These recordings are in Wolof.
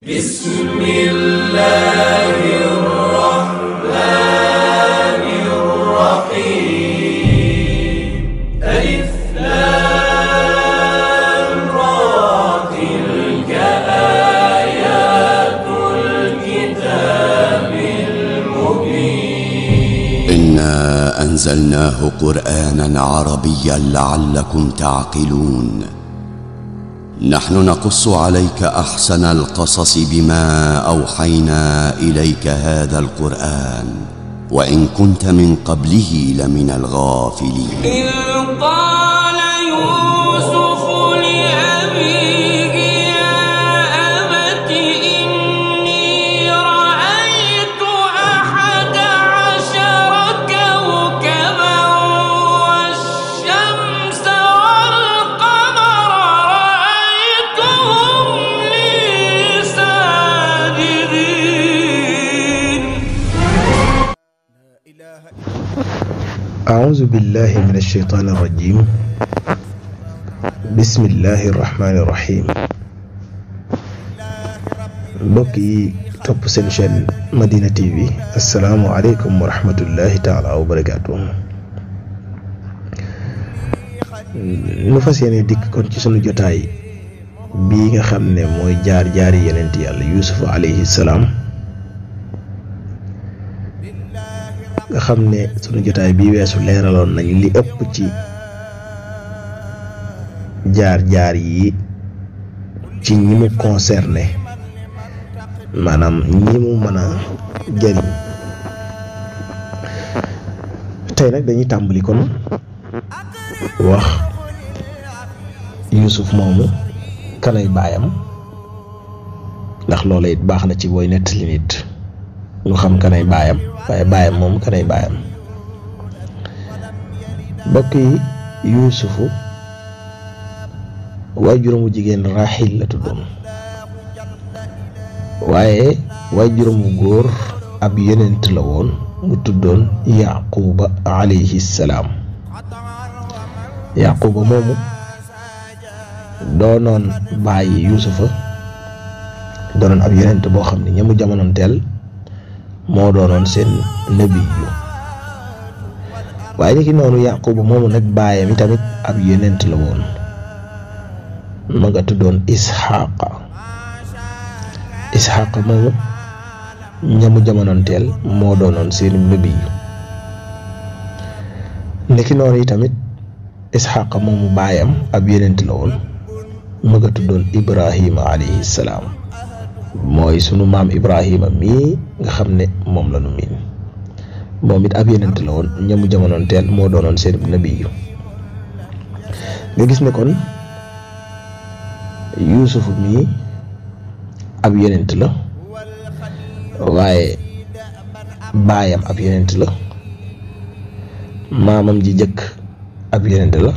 بسم الله الرحمن الرحيم ألف لام را تلك آيات الكتاب المبين إنا أنزلناه قرآنا عربيا لعلكم تعقلون نحن نقص عليك أحسن القصص بما أوحينا إليك هذا القرآن وإن كنت من قبله لمن الغافلين إذ قال يوسف لأبيه يا أبت إني رأيت 11 كوكبا والشمس والقمر رأيتهم لي ساجدين. أعوذ بالله من الشيطان الرجيم. بسم الله الرحمن الرحيم. بوكي توب سين شين مدينة تي في. السلام عليكم ورحمة الله تعالى وبركاته. نفاس ياني ديك كون سي سونو جوتاي بيغا خامني موي جار يوننتي يالله يوسف عليه السلام. nga xam ne sunu jotaay bi weesu leeraloon nañ li ëpp ci jaar yi ci ñi mu concerné maanaam ñi mu mën a jëriñ tey nag dañuy tàmbali kon wax Yuusuf moomu kanay baayam ndax loola it baax na ci booy nettali nit ñu xam kanay baayam waaye baayam moom kanay baayam mbokk yi Yuusufu waajuram wu jigéen Raxil la tuddoon waaye waajuram wu góor ab yonent la woon mu tuddoon Yaquba alayhi salaam. Yaquba moomu doonoon bàyyi Yuusufa doonoon ab yonent boo xam ne ñamu jamonoon teel moo doonoon seen nabi yu waaye ni ki noonu Yaquba moomu nag baayam tamit ab yonent la woon ma nga tuddoon Isxaaqa moomu ñamu jamonoonteel moo doonoon seen nabi yu ni ki noonu tamit Isxaaqa moomu baayam ab yonent la woon ma nga tuddoon Ibrahima alayhi salaam mooy sunu maam Ibrahima mii nga xam ne moom la nu miin moom it ab yonent la woon ñamu jamonoon teel moo doonoon seen nabi yu nga gis ne kon Yuusuf mii ab yonent la waaye baayam ab yonent la maamam ji jëkk ab yonent la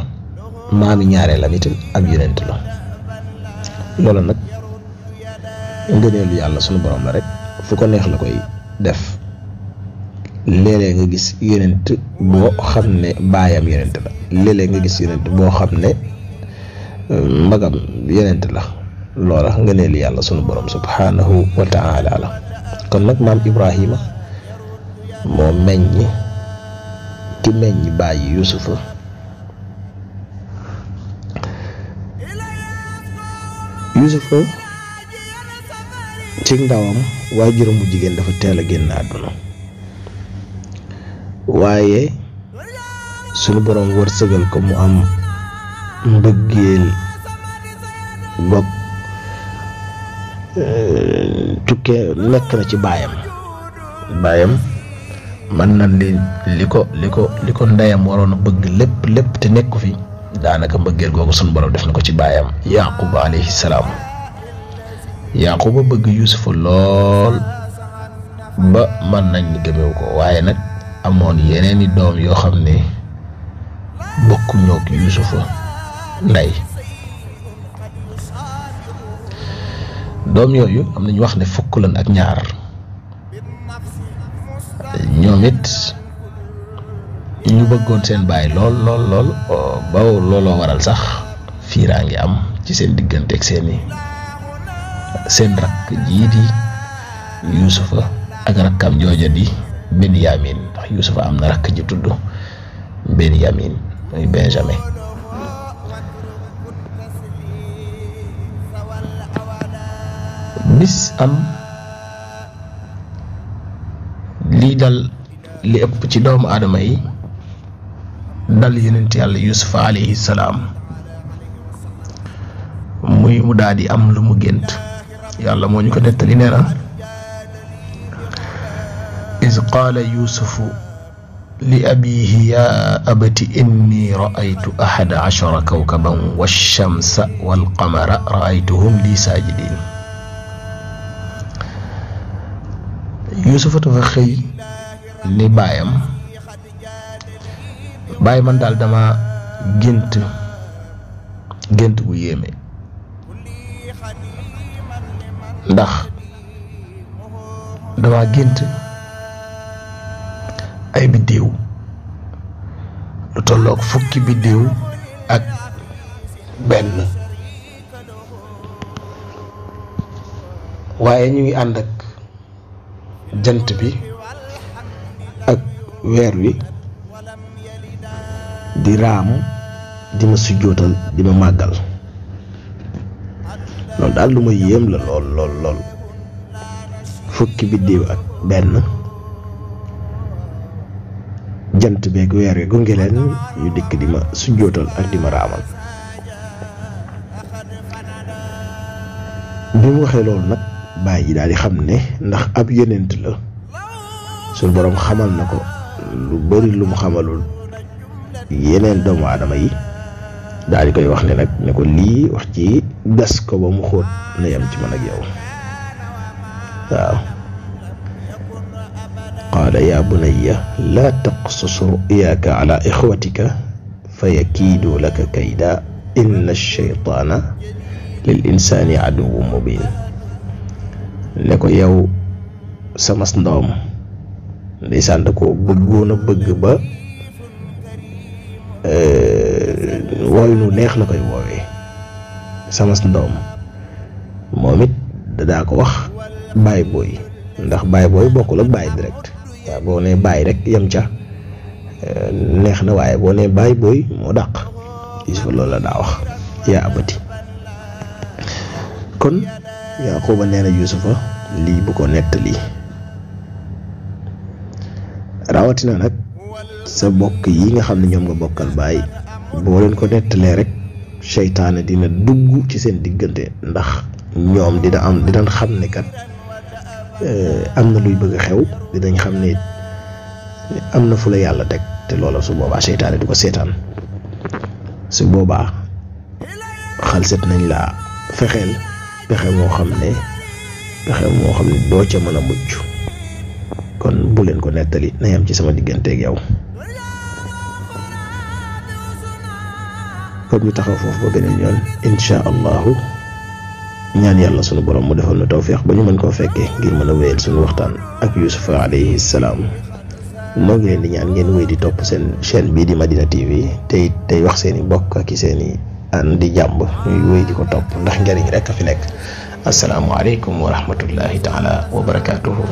maami ñaareelam itam ab yonent la loola nag ngëneelu yàlla sunu borom la rek fu ko neex la koy def léeg-léeg nga gis yonent boo xam ne baayam yonent la léeg-léeg nga gis yonent boo xam ne magam yonent la loola ngëneelu yàlla sunu borom subhanahu wa taala la kon nag maam Ibrahima moo meññ ki meññ bàyyi Yuusufa ci ndawam waajuram bu jigéen dafa teel a génn àdduna waaye sunu boroom wërsëgal ko mu am mbëggeel goog tukkee nekk na ci baayam man na li ko ndeyam waroon a bëgg lépp te nekku fi daanaka mbëggeel googu sunu boroom def na ko ci baayam Yaquba alayhi salaam. Yaquba bëgg Yuusufa lool ba man nañ gëmew ko waaye nag amoon yeneeni doom yoo xam ne bokkuñoo ak Yuusufa ndey doom yooyu am nañu wax ne fukk lan ak ñaar ñoom it ñu bëggoon seen baay lool ba looloo waral sax fiiraa ngi am ci seen diggante ak seeni seen rakk jii di Yuusufa ak rakkam jooja di Benyamin ndax Yuusufa am na rakk ji tudd Benyamin muy Benjamin. bis am lii dal li ëpp ci doomu aadama yi dal yonent yàlla Yuusufa alayhi salaam muy mu daal di am lu mu gént yàlla moo ñu ko nettali nee na iz qaala yuusufu li abiihi yaa abati inni ra'aytu ahada ashara kawkaban wash-shamsa wal-qamara ra'aytuhum lii saajidiin. Yuusufa dafa xëy ni baayam baay man daal dama gént gu yéeme ndax dama gént ay biddéew lu tolloog fukki biddéew ak benn waaye ñu ngi ànd ak jant bi ak weer wi di raam di ma sujjootal di ma màggal loolu daal lu ma yéem la lool fukki biddéew ak benn jant beeg weer wi gunge leen ñu dikk di ma sujjootal ak di ma raamal. bi mu waxee loolu nag baay ji daal di xam ne ndax ab yonent la suñu boroom xamal na ko lu bari lu mu xamalul yeneen doomu aadama yi daal di koy wax ne nag ne ko lii wax ci gas ko ba mu xóot na yam ci man ak yow waaw. qaala yaa bunayya laa taqsus ru'yaaka ala ixwatika fa yakiidu laka kayda inna ash-shaytaana lil insaani aduwwun mubiin. ne ko yow sama ndoom ndeysaan da ko bëggoon a bëgg ba wooy nu neex la koy woowee sama ndoom moom it daa ko wax baay booy ndax baay booy bokkul ak baay direct waaw boo nee baay rek yem ca neex na waaye boo nee baay booy moo dàq Yuusufa loolu la daa wax yaa abati. kon Yaquba nee na Yuusufa lii bu ko nettali rawatina nag sa bokk yi nga xam ne ñoom nga bokkal baay boo leen ko nettalee rek seytaane dina dugg ci seen diggante ndax ñoom dinañ xam ne kat am na luy bëgg a xew dinañ xam ne am na fu la yàlla teg te loola su boobaa seytaane du ko seetaan su boobaa xalset nañ laa fexeel pexe moo xam ne doo ca mën a mucc kon bu leen ko nettali na yam ci sama digganteeg yow. kon ñu taxaw foofu ba beneen yoon insha allahu ñaan yàlla sunu borom mu defal na tawfiq ba ñu mën koo fekkee ngir mën a wéyal sunu waxtaan ak Yuusufa alayhi salaam. noo ngi leen di ñaan ngeen wéy di topp seen chaîne bii di Madina TV tey wax seen i mbokk ak seen i ànd di jàmb ñuy wéy di ko topp ndax njariñ rek a fi nekk. assalaamu aleykum wa rahmatullahi taala wa barakaatuhu.